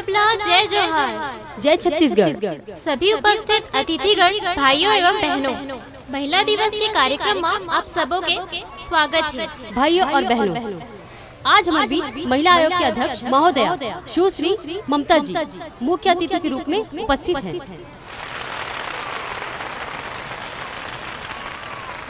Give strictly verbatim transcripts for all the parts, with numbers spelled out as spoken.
ला जय जोहार। जय छत्तीसगढ़। सभी उपस्थित अतिथिगण, भाइयों एवं बहनों, महिला दिवस के कार्यक्रम में आप सबों के स्वागत है। भाइयों और बहनों, आज हमारे बीच महिला आयोग की अध्यक्ष महोदया सुश्री ममता जी मुख्य अतिथि के रूप में उपस्थित हैं।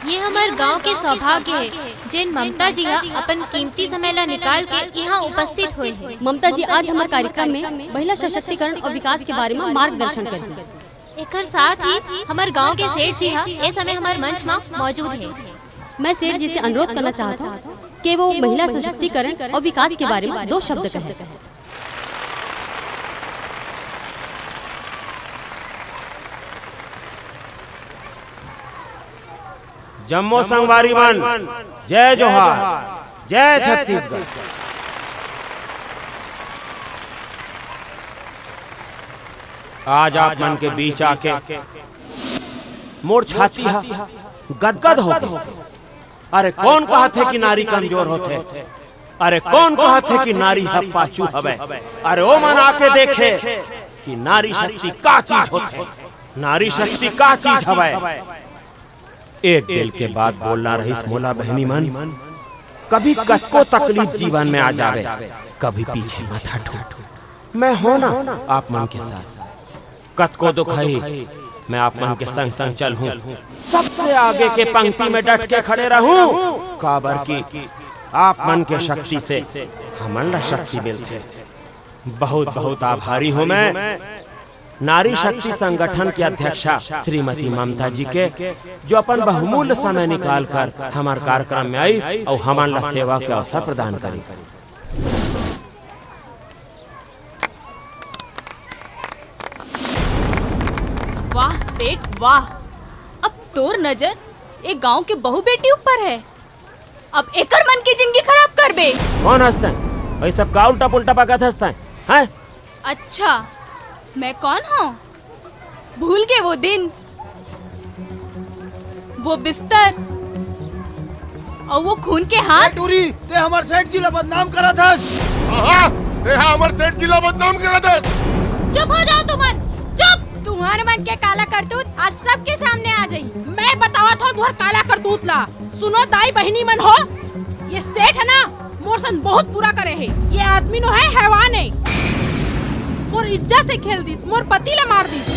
ये हमर गांव के सौभाग्य है, जेन ममता जी हा अपन कीमती समय ला निकाल के यहाँ उपस्थित हुए हैं। ममता जी आज हमर कार्यक्रम में महिला सशक्तिकरण और विकास के बारे में मार्गदर्शन करही। एकर साथ ही हमर गांव के सेठ जी हा ए समय हमर मंच में मौजूद है। मैं सेठ जी से अनुरोध करना चाहत हूँ कि वो महिला सशक्तिकरण और विकास के बारे में दो शब्द कहें। जम्मो संगवारी मन, जय जोहार, जय छत्तीसगढ़। आज आप मन के बीच आके मोर छाती हा गदगद हो गे। अरे कोन कहत हे कि नारी कमजोर होथे? अरे कोन कहत हे कि नारी ह पाछू हवय? अरे ओ मन आके देखे कि नारी शक्ति का चीज होथे, नारी शक्ति का चीज हवय। एक दिल के बात बोलना रहिस मोला बहिनी मन, कभी कतको तकलीफ जीवन में आ जावे, कभी पीछे मत हटू। मैं हो ना आप मन के साथ। कतको दुख ही, मैं आप मन के संग संग चलहूं, सबसे आगे के पंक्ति में डट के खड़े रहूं, काबर कि आप मन के शक्ति से हमन ला शक्ति मिलथे। बहुत बहुत आभारी हूं मैं नारी शक्ति संगठन की अध्यक्षा श्रीमती ममता जी के, जो अपन बहुमूल्य समय निकाल कर हमर कार्यक्रम में आइस और हमन ला सेवा के अवसर प्रदान करिस। वाह सेठ वाह, अब तोर नजर ए गांव के बहू बेटी ऊपर है, अब एकर मन की जिंदगी खराब करबे। कौन हंसता है? वही सब का उल्टा पुल्टा बकत हंसता है, हैं? अच्छा, मैं कौन हूँ? भूल गए वो दिन, वो बिस्तर और वो खून के हाथ। ए टूरी, ते हमर सेठ जी ला बदनाम करत हस। आहा, ते हा हमर सेठ जी ला बदनाम करत हस। चुप हो जाओ तुमन, चुप। तुम्हारे मन के काला करतूत आज सबके सामने आ जाही। मैं बतावत हूँ तुम्हार काला करतूत ला। सुनो दाई बहिनी मन हो, ये सेठ है ना, मोर सन बहुत बुरा करे हे। ये आदमी नो है, हैवान है। मोर इज्जत से खेल दिस, मोर पति ला मार दिस।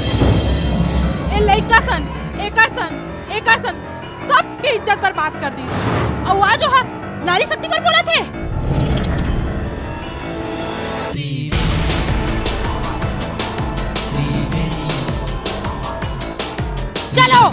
ए लइका सन, एकर सन, एकर सन, सबके इज्जत बर्बाद कर दिस। अउ आज ओहा नारी शक्ति पर बोलत हे। चलो।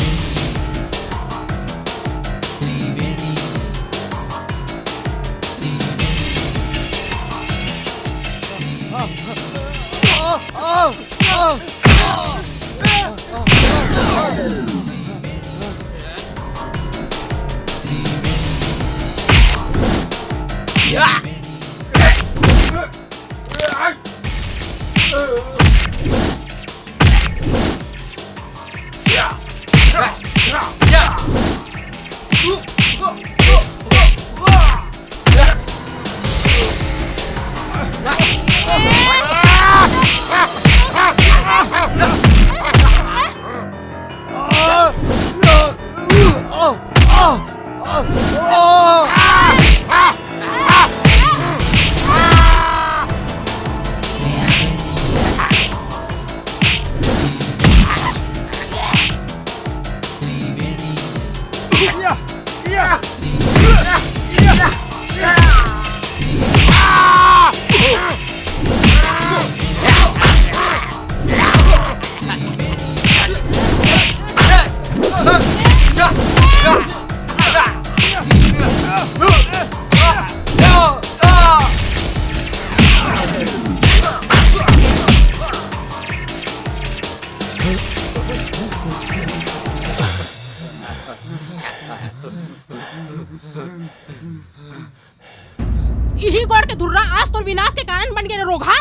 इही गोड़ के धुर्रा आज तोर विनाश के कारण बन गे रे रोगहा।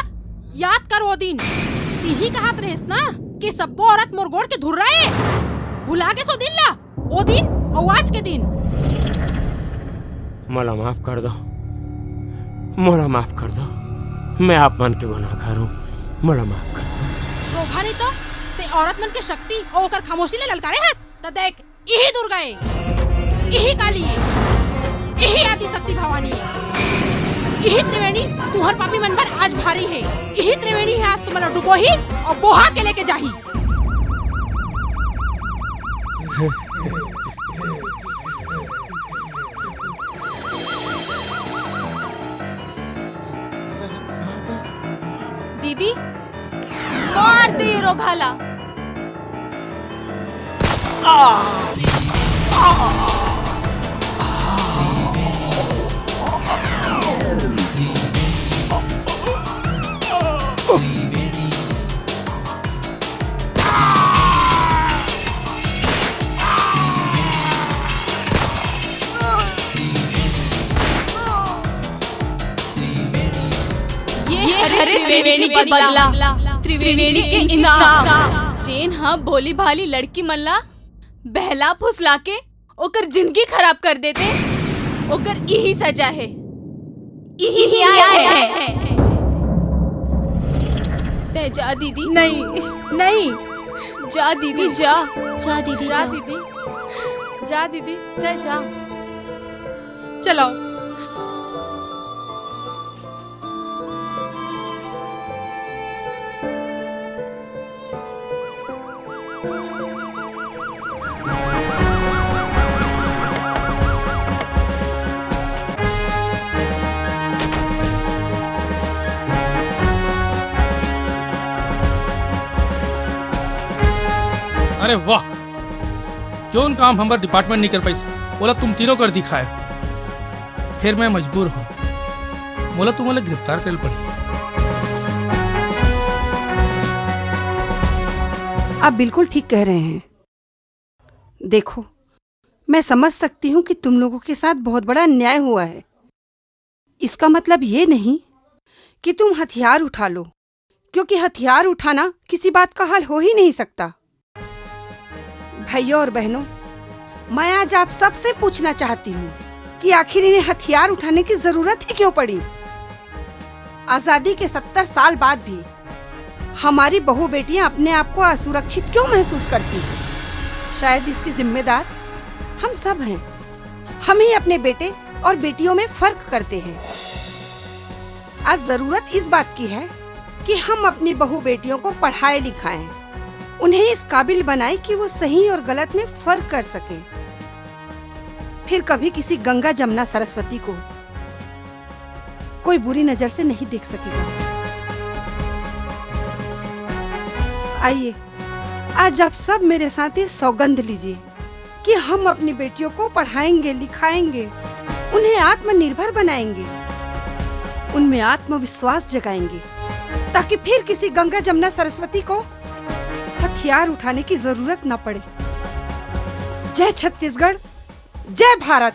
याद कर वो दिन, इही कहत रहेस ना कि सब्बो औरत मोर गोड़ के धुर्रा ए। भुला गेस ओ दिन ला, ओ दिन अउ आज के दिन। मोला माफ कर दो, मोला माफ कर दो। मैं आप मन के गुनाहगार हूँ, मोला माफ कर दे। रोघा नहीं तो ते औरत मन के शक्ति अउ ओकर खामोशी ले ललकारे हस, त देख, इही दुर्गा ए, इही काली ए, इही आदिशक्ति भवानी ए, इही त्रिवेणी तुहर पापी मन बर आज भारी हे। इही त्रिवेणी हे आज तुमन ला डुबोही अउ बोहा के लेके जाही। दीदी, मार दे ये रोघा ला। ये हरे त्रिवेणी के बदला, त्रिवेणी के इंसाफ, जेन ह भोली भाली लड़की मन ला बहला फुसला के ओकर जिंदगी खराब कर देते, ओकर इही सजा हे, इही न्याय हे। तै जा दीदी। नहीं, नहीं। जा दीदी, जा। जा दीदी, जा जा। दीदी, जा दीदी, तै जा। चलो। अरे वाह, जोन काम हमर डिपार्टमेंट नहीं कर पाइस, ओला तुम तीनों कर दिखाए। फिर मैं मजबूर हूँ, मोला तुमन ला गिरफ्तार करे पड़ी। आप बिल्कुल ठीक कह रहे हैं। देखो, मैं समझ सकती हूँ कि तुम लोगों के साथ बहुत बड़ा अन्याय हुआ है। इसका मतलब ये नहीं कि तुम हथियार उठा लो, क्योंकि हथियार उठाना किसी बात का हल हो ही नहीं सकता। भाइयों और बहनों, मैं आज आप सबसे पूछना चाहती हूँ कि आखिर इन्हें हथियार उठाने की जरूरत ही क्यों पड़ी? आजादी के सत्तर साल बाद भी हमारी बहू बेटियां अपने आप को असुरक्षित क्यों महसूस करती हैं? शायद इसके जिम्मेदार हम सब हैं। हम ही अपने बेटे और बेटियों में फर्क करते हैं। आज जरूरत इस बात की है कि हम अपनी बहू बेटियों को पढ़ाएं लिखाएं, उन्हें इस काबिल बनाएं कि वो सही और गलत में फर्क कर सकें। फिर कभी किसी गंगा, जमुना, सरस्वती को कोई बुरी नजर से नहीं देख सकेगा। आइए, आज आप सब मेरे साथ ये सौगंध लीजिए कि हम अपनी बेटियों को पढ़ाएंगे, लिखाएंगे, उन्हें आत्मनिर्भर बनाएंगे, उनमें आत्मविश्वास जगाएंगे, ताकि फिर किसी गंगा, जमुना, सरस्वती को हथियार उठाने की जरूरत न पड़े। जय छत्तीसगढ़, जय भारत।